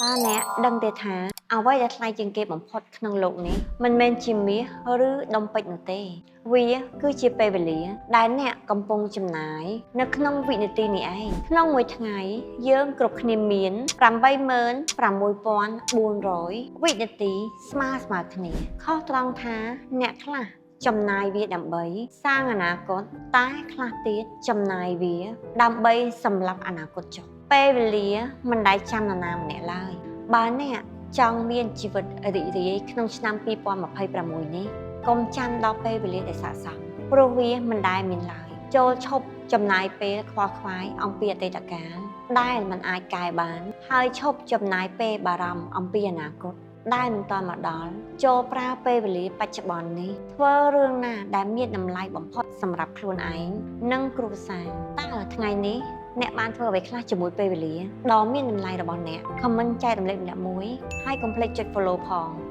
តើអ្នកដឹងទេថាអ្វីដែលថ្លៃជាងគេបំផុតក្នុងលោកនេះមិនមែនជាមាសឬដុំពេជ្រនោះទេ វាគឺជាពេលវេលា ដែលអ្នកកំពុងចំណាយនៅក្នុងវិនាទីនេះឯងក្នុងមួយថ្ងៃយើងគ្រប់គ្នាមាន86,400វិនាទីស្មើស្មើគ្នាខុសត្រង់ថាអ្នកខ្លះចំណាយវាដើម្បីសាងអនាគតតែខ្លះទៀតចំណាយវាដើម្បីសម្លាប់អនាគតចុះពេលវេលាមិនដែលចាំនរណាម្នាក់ឡើយបើអ្នកចង់មានជីវិតរីករាយក្នុងឆ្នាំ2026នេះកុំចាំដល់ពេលវេលាដែលស័ក្តិសមព្រោះវាមិនដែលមានឡើយចូលឈប់ចំណាយពេលខ្វល់ខ្វាយអំពីអតីតកាលដែលមិនអាចកែបាន ហើយឈប់ចំណាយពេលបារម្ភអំពីអនាគតដែលមិនទាន់មកដល់ចូលប្រើពេលវេលាបច្ចុប្បន្ននេះធ្វើរឿងណាដែលមានតម្លៃបំផុតសម្រាប់ខ្លួនឯងនិងគ្រួសារតើថ្ងៃនេះអ្នកបានធ្វើអ្វីខ្លះជាមួយពេលវេលាដ៏មានតម្លៃរបស់អ្នក comment ចែករំលែកម្នាក់មួយហើយកុំភ្លេចចុច follow ផង។